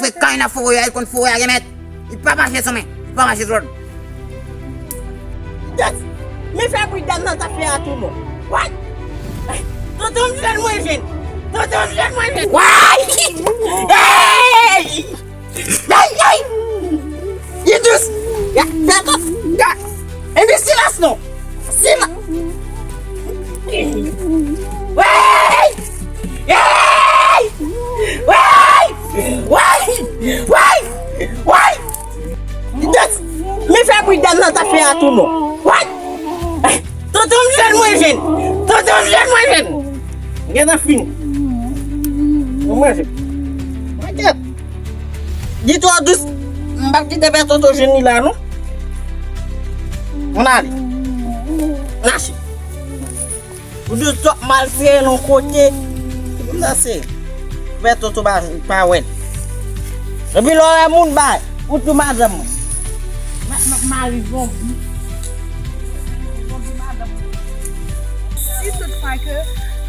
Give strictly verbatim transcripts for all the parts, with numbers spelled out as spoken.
Frekan, li nan forè a, li konn forè a gen mèt. Li pa mache sou men, li pa mache sou lòd. Yes! Men fè bri dam nan ta fè a tou non. What? Tonton m jwenn mwen jwenn. Tonton m jwenn mwen jwenn. Why? Hey! Hey, hey! Li dous! Ya, fè atann! Ya! Epi silans non! Silans! Wey! Wey! Wey! Wey! Wey! Wey! Yes! Men fè bri dam nan ta fè a tou non! Wey! Tonton m jwenn mwen jwenn! Tonton m jwenn mwen jwenn! Gentan fini. Mwen manje. Mwen kèt. Li twò dous. M p ap kite pè Toto jwenn li la non. Ann ale. Mache. Ou dous twòp, m al sere l yon kote. Se pou m ta sere. Pè Toto pa, pa wè l. Epi lè w wè moun bay, ou tou madanm mwen. M ap, m ap mari zonbi. Zonbi madanm mwen. Si tout fwa ke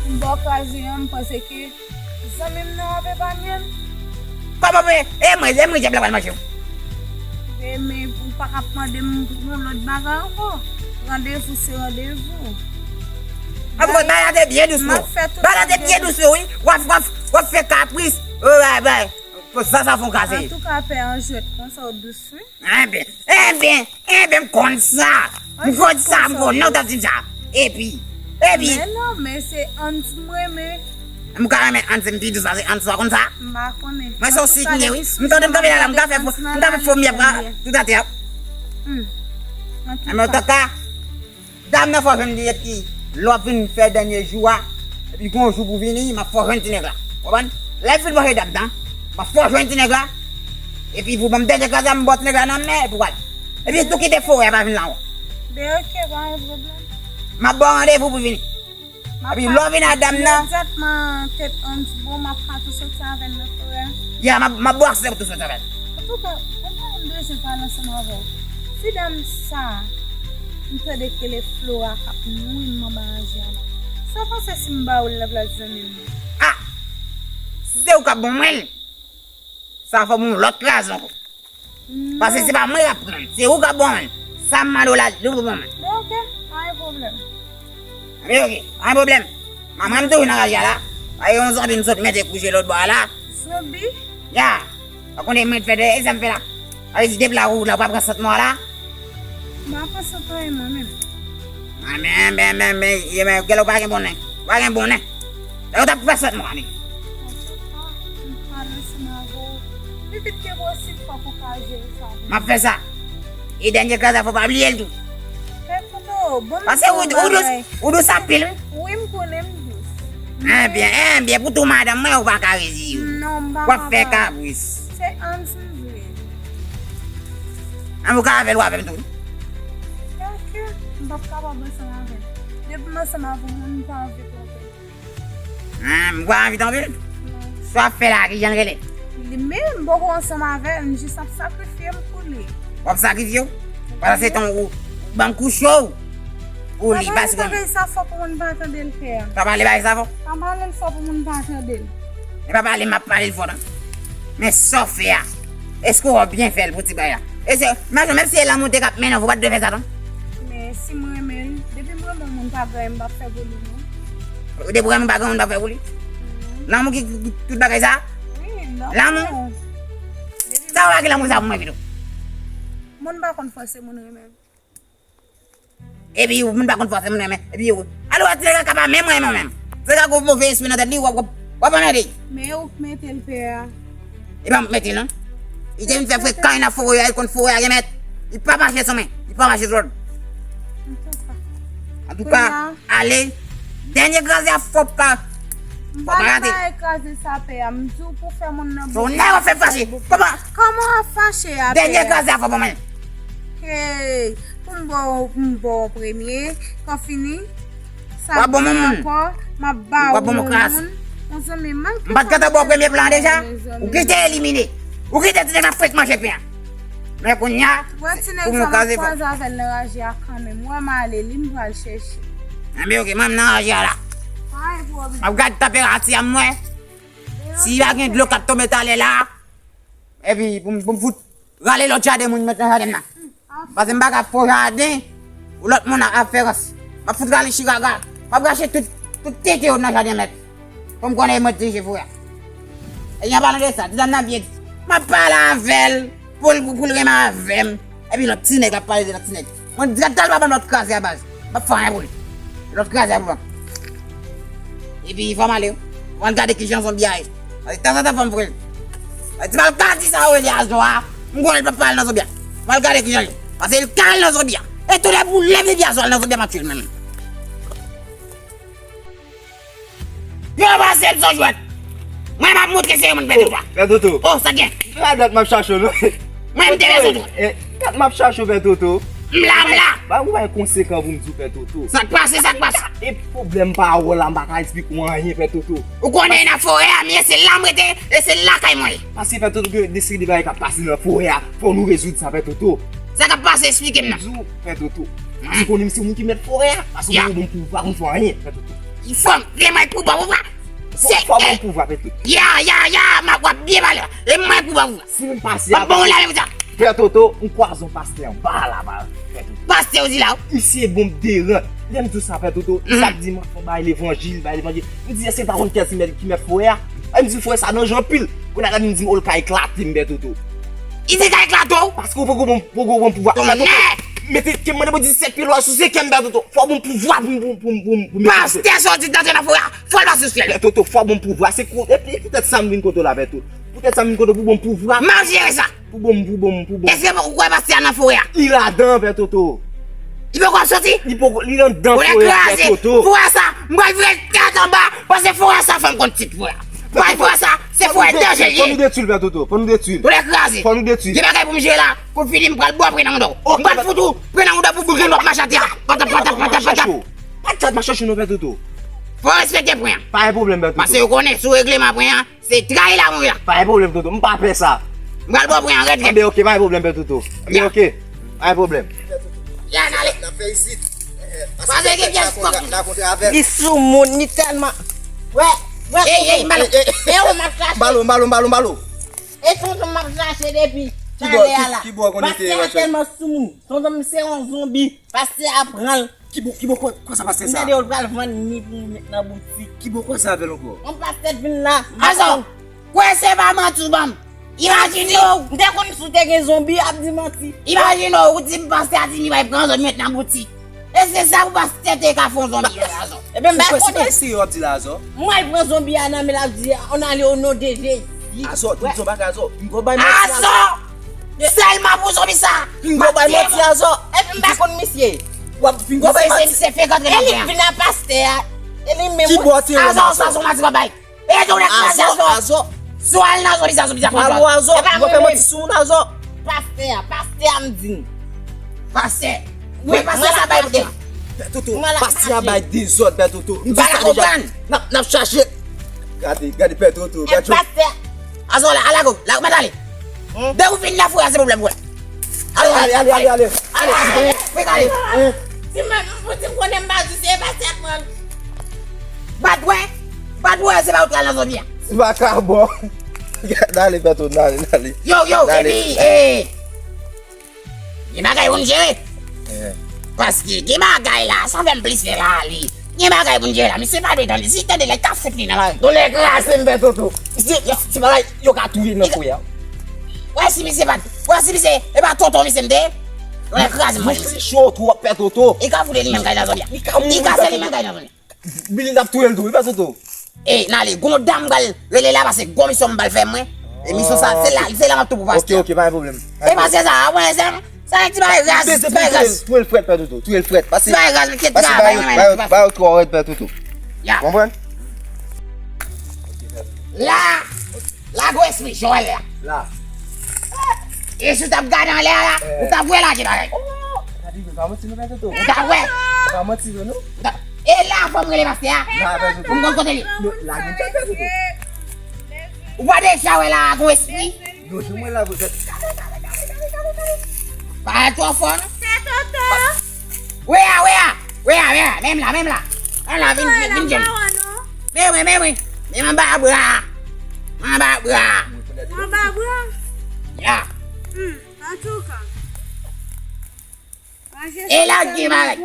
m ba w kraze an, m panse ke zanmi m nan ap epanye l. Kòman mwen? E mwen, e mwen dyab la pral manje w. E men ou pa ka ap mande m yon lòt bagay ankò. Randevou se randevou. An tou ka, bagay la te byen dous pou ou. Bagay la te byen dous pou ou, wi. W ap, w ap, w ap fè kapris. Oh, bay, bay. Pou sa, sa fon kase. An tou ka, pè an jwèt konsa ou dous, wi. Enben, enben, enben, m konn sa. M konn sa, m konn non, w t ap di m sa. Epi, epi. Men non, men se Hans m renmen. M ka renmen Hans, m pi dous pase Hans, w pa konn sa? M pa konnen. Mwen se yon sik m ye, wi. M tande m kanpe la, la, m ka fè fo, m ka fè fo myèv la, tout atè. Hmm. Enben, antouka, dam nan fò jwenn li epi lè w ap vin fè dènye jou a, epi gon jou pou vini, m ap fè w jwenn ti nèg la. Konprann? Lè l fin manje dam nan, m ap fè w jwenn ti nèg la. Epi pou ban m dènye kraze a, m ba w ti nèg la nan men, epi w al. Epi tou kite forè a, pa vin la ankò. Ben ok, pa gen pwoblèm. M ap ba w randevou pou vini. Epi lè w vin a dam nan. Imedyatman tèt Hans bon, m ap pa tou soti avè l nan forè a. Ya, m ap, m ap ba w aksè pou tou soti avè l. Antouka, mwen ta renmen bezwen pale ansanm avè w. Ti dam sa, m tande ke le Flora k ap nwi m anba raje a la. Sa w panse si m ba w l nan plas zanmi m nan? Ah! Si se ou k ap ban mwen l, sa fò m yon lòt kraze ankò. Paske se pa mwen k ap pran l, se ou k ap ban mwen l. Sa m mande w la, li pou ban mwen l. Ben ok, pa gen pwoblèm. Anben ok, pa gen pwoblèm. Manman m toujou nan raje a la. Pa gen yon zonbi m sot mete kouche lòt bò a la. Zonbi? Ya. Pa konnen mwen fè de, e sa m fè la. Sa vle di depi la ou la, ou pa pran sant mò a la. M pa pran sant anyen mwen menm. Anben, anben, anben, anben, gèlè ou pa gen bon nen. Ou pa gen bon nen. Lè yo t ap pran sant mò a, men. Antouka, m pral ansanm avè w. Pi vit ke posib, fòk ou ka jere sa pou mwen. M ap fè sa. E dènye kraze a, fò w pa bliye l tou. Pè Toto, bon, m di w yon bagay. Paske ou, ou dous, ou dous anpil, wi. Wi, m konnen m dous. Enben, enben, pou tou madanm mwen, ou pa ka rezi yo. Non, m pa kapab. W ap fè kabris. Se Hans m vle. An, ou ka avè l, ou avè m tou. Kèlke, m p ap kapab ansanm avè l. Depi m ansanm avè yon moun, m pa anvi twonpe l. An, m pa anvi twonpe l? Non. Sa w ap fè la, kijan l rele? Li menm, m poko ansanm avè l, m jis ap sakrifye m pou li. W ap sakrifye w? Pandan se tan ou ban m kouche w pou li, paske. Pa pale bagay sa fò pou moun pa tande l, pè a. Pa pale bagay sa fò? Pa pale l fò pou moun pa tande l. E pa pale, m ap pale l fò non. Men sa w fè a, èske w ap byen fè l pou ti bagay la? E se, imajine w, menm si se lanmou te k ap mennen w, ou pa t dwe fè sa non. Men si m renmen l, depi m renmen yon moun, pa gen anyen m p ap fè pou li non. Depi w renmen, pa gen anyen w p ap fè pou li? Non. Lanmou ki, ki, ki tout bagay sa? Wi, lanmou. Lanmou? Sa w a gen lanmou sa pou mwen pito? Moun pa konn fòse moun renmen. Epi ou, moun pa konn fòse moun renmen. Epi ou, alò, ti nèg la ka pa menm renmen w menm. Se ka gon move espri nan tèt li, w ap, w ap, w ap anmède. Men ou k mete l, pè a. E pa mwen k mete l non. Li te vin fè frekan nan forè a, li konn forè a gen mèt. Li pa mache sou men, li pa mache sou lòd. Antouka. Antouka, ale. Dènye kraze a, fò pa, fò pa rate. M pa nan bagay kraze sa, pè a. M di w pou fè moun nan. Fò nèg w ap fè fache. Kòman? Kòman w ap fache a, pè a? Dènye kraze a, fò ban mwen. Hey, pou m ba w, m ba w premye, kan fini, sa w ap ban moun moun. M ap ba w moun moun. Yon zanmi, m pa t gentan ba w premye plan an deja? Ou kite elimine. Ou kite ti nèg la frenk manje pen an. Men kounye a, pou moun kraze fò. Wè ti nèg sa m ap kwaze avè l nan raje a kanmenm. Wè m ale, li m pral chèche. Enben ok, mwen m nan raje a la. Pa gen pwoblèm. M ap gade tanperati a m wè. Si pa gen dlo k ap tonbe talè la, Epi pou m, pou m fout rale lòt jaden moun met nan jaden m nan. Paske m pa ka fè jaden pou lòt moun ap, ap fè rans. M ap fout rale chiraga. M ap rache tout, tout tete yo nan jaden mèt. Pou m konnen mwen dirije fò a. E an palan de sa, ti dam nan byen di. M ap pale avè l pou l, pou l renmen avè m. Epi lòt ti nèg ap pale de lòt ti nèg. Mwen di, gad, tal pa ban m lòt kraze a baz. M ap fè anyen pou li. Lòt kraze a pou ban m. Epi fò m ale wi. Mwen gade kijan zonbi a ye. Tanzantan fò m voye l. Di m al ka di sa yo rele azò a. M konnen l p ap pale nan zonbi a. Mwen al gade kijan l ye. Paske l ka al nan zonbi a. E tou lè pou lè depi azò al nan zonbi a m ap tye l menm. Yo pase m son jwèt. Mwen m ap montre se yon moun pè Toto. Pè Toto. Oh, sa gen. Se la dat m ap chache w non. Mwen m te bezwen tou. Eh, dat m ap chache w pè Toto. M la, m la. Ba ou bay konsekan pou m di w pè Toto. Sa k pase, sa k pase? E pwoblèm pa wè w la, m pa ka esplike w anyen pè Toto. Ou konnen nan forè a m ye, se la m rete, e se lakay mwen ye. Paske pè Toto gen de seri de bagay k ap pase nan forè a. Fò nou rezoud sa pè Toto. Sa k ap pase, esplike m non. M di w pè Toto. Ou konnen m se moun ki mèt forè a. Paske ou poko ban m pouvwa pou m fè anyen pè Toto. Fò m, se mwen k pou ban pouvwa. Fò, fò ban m pouvwa pè Toto. Ya, ya, ya, m ap, w ap byen pale. E mwen k pou ban pouvwa. Si m pase a, m ap ban w lame pou sa. Pè Toto, m kwaze yon pastè anba la, pè Toto. Pastè ou di la wi. Misye bon m deran. Lè m di w sa pè Toto, sa ap di m ap fè bay levanjil, bay levanjil. M di èske l pa konn kiyès ki mèt, ki mèt forè a? Lè m di forè sa danje anpil. Kounye a li di m o l ka eklate m pè Toto. Li di l ka eklate w? Paske ou poko ban m, poko ban m pouvwa. Pè Toto, mete ke m mande pou disèt pye lwa sou se kè m pè Toto. Fò ban m pouvwa pou m, pou m, pou m, pou m, pou m. Pastè sa w di k antre nan forè a, fò l pase sou syèl. Pè Toto, fò ban m pouvwa. Se kou, epi poutèt sa m vin kote w la pè Toto. Poutèt sa m vin kote w pou ban m pouvwa. M ap jere sa. Pou ban m, pou ban m, pou ban m. Èske ou kwè pastè a nan forè a? Li ladan pè Toto. Li poko ap soti? Li poko, li anndan forè a pè Toto. Forè sa, m pral vire l tèt anba, paske forè sa fò m konn tit forè a. Paske forè sa, se forè danje li ye. Fò nou detwi l pè Toto, fò nou detwi l. Fò nou kraze. Fò nou detwi l. Gen bagay pou m jere la, kou fini m pral bò pran nan mouda w. M pral fout ou pran nan mouda pou bout grenn w ap mache atè a. Patap, patap, patap, patap. Pa t ap mache non pè Toto. Fò w respekte pwen an. Pa gen pwoblèm pè Toto. Paske ou konnen sou regleman pwen an, se trayi la mouri la. Pa gen pwoblèm Toto, m pa pè sa. M pral ba w pwen an rèd rèd. Anben oke, pa gen pwoblèm pè Toto. Anben oke, pa gen pwoblèm. Ya n ale. N ap fè isit. Paske gen pyès kòk. Li sou moun, li tèlman. Wè, wè. Ey, ey, m balo. E ou m ap chache. M balo, m balo, m balo, m balo. E tonton m ap chache depi talè a la. Pastè a tèlman sou moun. Tonton m se yon zonbi. Pastè a pran l. Ki bò, ki bò, kò, kò sa pastè sa? M tande yo pral vann mi pou m met nan boutik. Ki bò, kò sa avè l ankò? Yon pastè t vin la. Azò, kwè se pa manti w ban m. Imajine w. M te konn si w te gen zonbi, ap di manti. Imajine w, ou di m pastè a di mi bay pran zonbi met nan boutik. E se sa pou pastè te ka fè yon zonbi, Azò. Ebyen, m pa konnen. Se pa serye w ap di la, Azò? Mwen pran zonbi a nan men l ap di, on ale o non de Jezi. Azò, m di yon bagay, Azò. M poko bay manti, Azò. Sèlman pou zonbi sa. Pingo bay manti Azò. Epi m pa konn misye. W ap pingo bay manti. Misye fenk antre nan pwen an. E li k vin a pastè a. E li menm. Ki bò w te wè m Azò? Azò, sa se yon manti w ap bay. E tou nèg kraze Azò. Azò. Si w al nan zonbi sa, zonbi sa pran Azò. Alo Azò, ou fè manti sou moun Azò. Pastè a, pastè a m di n. Pastè. Wi, pastè sa bay pou de. Pè Toto, pastè a bay dezòd, Pè Toto. M di sa deja. N ap, n ap chache. Gade, gade Pè Toto, gade. Pastè. Azò la, ala go, la, mèt ale. Dè ou fin nan fou a, se pwoblèm pou wè. Ale, ale, ale, ale, ale. Ale, ale, mèt ale. Si mwen, m pou di m konnen m pa di se pastè pran. Bat wè, bat wè, se pa ou k al nan zonbi a. Se pa ka bon. N ale, Pè Toto, n ale, n ale. Yo, yo, epi, eh. Gen bagay pou n jere. Paske gen bagay la, sa fè m plis fè la li. Gen bagay pou n jere la. Misye pa dwe tande. Si tande la, li ka fout li nan lari. Done kraze m Pè Toto. Misye, yo, ti bagay, yo ka touye nan fouya. Wè si misye pa, wè si misye, e pa tonton misye m te ye. Done kraze m manje misye. Misye cho twòp Pè Toto. Li ka fout li menm kay nan zòn li a. Li ka mouri Pè Toto. Li ka sèl li menm kay nan zòn li a. Bilin ap touye l tou, wi, Pè Toto. E, n ale, gon dam m pral rele la, paske gon misyon m pral fè mwen. E misyon sa, se la, se la m ap tou pou pastè. Ok, ok, pa gen pwoblèm. E pastè sa, a mwen, se, sa ti bagay raz, ti bagay raz. Touye l frèt, Pè Toto, touye l frèt. Ti bagay raz, men ki travay mwen menm. Ba yo twò rèd, Pè Toto. Ya. Konprann? La, la gwo espri, jan w wè l la. La. E si w t ap gade anlè a la, ou t ap wè lage bagay. Gade, pa manti non, Pè Toto. Ou t ap wè. Pa manti non. E la, fò m rele pastè a. La, Pè Toto. Pou m konn kote l ye. Non, lage m, Pè Toto. Ou pa deja wè la, gon espri? Non, jan mwen la, gon espri. Pa twò fò, non. Pè Toto. Wè a, wè a. Wè a, wè a. Menm la, menm la. Menm la, vin, vin, vin, vin. Men mwen, men mwen. Men mwen anba bra. Mwen anba bra. Anba bra. Ya. Hmm, antouka. E la gen bagay.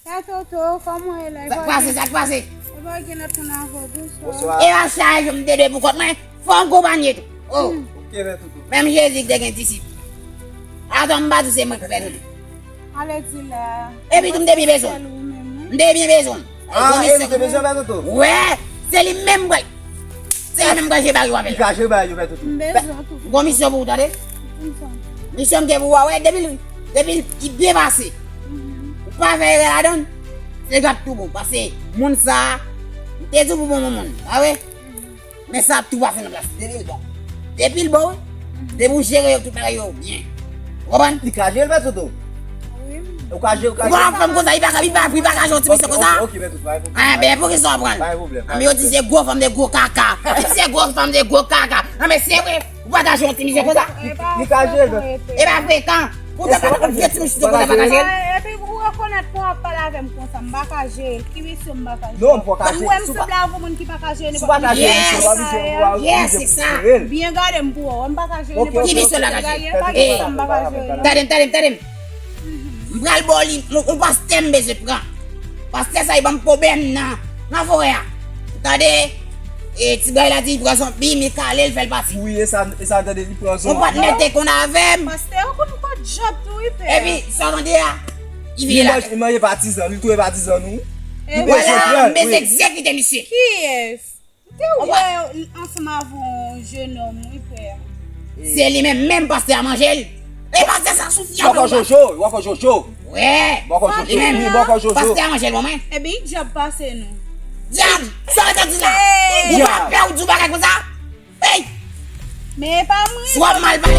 Pè Toto, kòman w ye la? Sa k pase, sa k pase? E pa gen lòt moun avè w, bonswa. Bonswa. E pa chaje m te de pou kont mwen, fò m konpanye tou. Oh. Ok, Pè Toto. Menm Jezi ki te gen disip. Atò m pa di se mwen ki fè Toto. Ale di la. Epi tou m te byen bezwen. M te byen bezwen. Ah, e nou te bezwen Pè Toto? Wè, se li menm, bòy. Se li menm k ap jere bagay yo avè l. Li ka jere bagay yo, Pè Toto. M bezwen tou. M gon misyon pou ou, tande. Misyon m gen pou ou a, wè, depi l, depi l byen pase. Ou pa fè erè ladan l, se gad tou bon. Paske moun sa a, m te di w pou bon moun, pa vre? Men sa ap tou pase nan plas. Depi l bon. Depi l bon, wi. Depi w jere yo, tout bagay yo byen. Ou konprann? Li ka jere l, Pè Toto. Wi. Ou ka jere, ou ka jere. Ou pa fè m konsa, li pa ka, li pa, li pa ka jere yon ti misye konsa. Ok, ok, Pè Toto, pa gen pwoblèm. Ah, ben, poukisa w pran l? Pa gen pwoblèm. Ah, men yo di se gwo fanm de gwo kaka. Se gwo fanm de gwo kaka. Ah, men se vre, ou pa ka jere yon ti misye konsa. Li, li ka jere l, Pè Toto. E pa frekan. Ou te pa konn vye ti misye konsa pa ka jere l. Ah, epi ou rekonèt pou w ap pale avè m konsa, m pa ka jere l. Ki misye m pa ka jere? Non, m pa ka jere. Ou wè m sanble avè yon moun ki pa ka jere nenpòt misye. Yes, se sa. Byen gade m pou wè, m pa ka jere nenpòt misye. Ki misye la ka jere? Tande m, tande m, tande m. M pral ba w li, yon, yon pastè m bezwen pran. Pastè sa, li ban m pwoblèm nan, nan forè a. Tande, e, ti bagay la di, li pran zonbi, li kale l, fè l pati. Wi, e sa, e sa, tande, li pran zonbi. Yon patnè te konn avè m. Pastè, ou konn kot djòb tou, wi, pè. Epi, sa w tande a, li vire la. Li manje patizan, li touye patizan nou. Li bezwen pran l, wi. M bezwen egzekite misye. Kiyès? Ou te wè ansanm avè yon jenòm, wi, pè. Se li menm, menm pastè a manje l. E pastè sa sou fyab. Bòkò Jojo, bòkò Jojo. Wè. Bòkò Jojo, wi, bòkò Jojo. Pastè a manje l, bon, mwen. Epi, dyab pase nou. Dyab, sa w te di la? Ou pa pè, ou di yon bagay konsa? Hey! Men e pa mwen. Si w ap mal pale.